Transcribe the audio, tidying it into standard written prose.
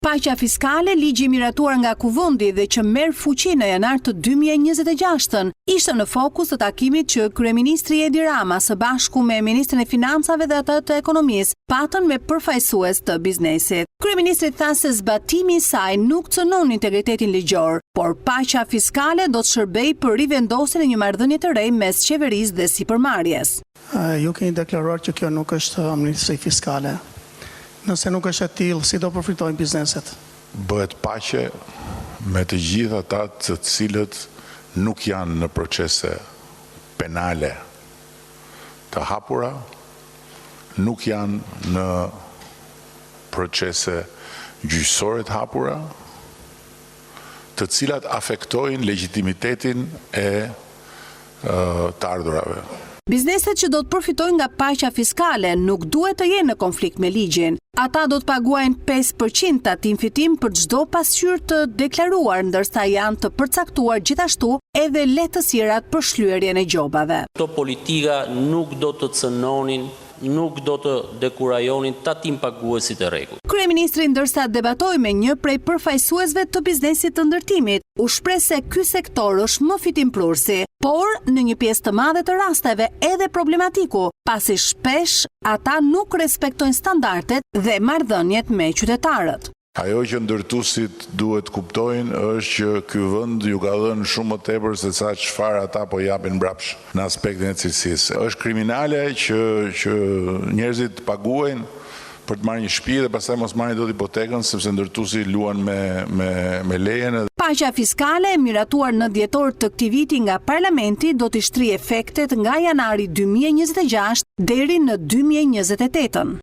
Paqja fiskale, ligji i miratuar nga Kuvendi dhe që merr fuqi në janar të 2026-ën, ishte në fokus të takimit që kryeministri Edi Rama së bashku me ministrin e Financave dhe atë të Ekonomisë patën me përfaqësues të biznesit. Kryeministri tha se zbatimi i saj nuk cënon integritetin ligjor, por paqja fiskale do të shërbejë për rivendosjen e një marrëdhënie të re mes qeverisë dhe sipërmarrjes. Ju keni deklaruar që kjo nuk është amnisti fiskale. Nëse nuk është e tillë, si do përfitojnë bizneset? Bëhet paqe me të gjithë ata të cilët nuk janë në procese penale të hapura, nuk janë në procese gjyqësore të hapura, të cilat afektojnë legjitimitetin e të ardhurave. Bizneset që do të përfitojnë nga paqja fiskale nuk duhet të jenë në konflikt me ligjin. Ata do të paguajnë 5% tatim fitim për çdo pasqyrë të deklaruar, ndërsa janë të përcaktuar gjithashtu edhe lehtësirat për shlyerjen e gjobave. Këto politika nuk do të cënonin nuk do të dekurajonin tatimpaguesit e rregullt. Kryeministri ndërsa debatoi me një prej përfaqësuesve të biznesit të ndërtimit, u shpreh se ky sektor është më fitimprurësi, por në një pjesë të madhe të rasteve edhe problematiku, pasi shpesh ata nuk respektojnë standardet dhe marrëdhëniet me qytetarët. Ajo që ndërtuesit duhet të kuptojnë është që ky vend ju ka dhënë shumë më tepër se sa çfarë ata po japin mbrapsht në aspektin e cilësisë. Është kriminale që që njerëzit të paguajnë për të marrë një shtëpi dhe pastaj mos marrin dot hipotekën sepse ndërtuesi luan me me me lejen. Paqja fiskale e miratuar në dhjetor të këtij viti nga Parlamenti do t'i shtrijë efektet nga janari 2026 deri në 2028-ën.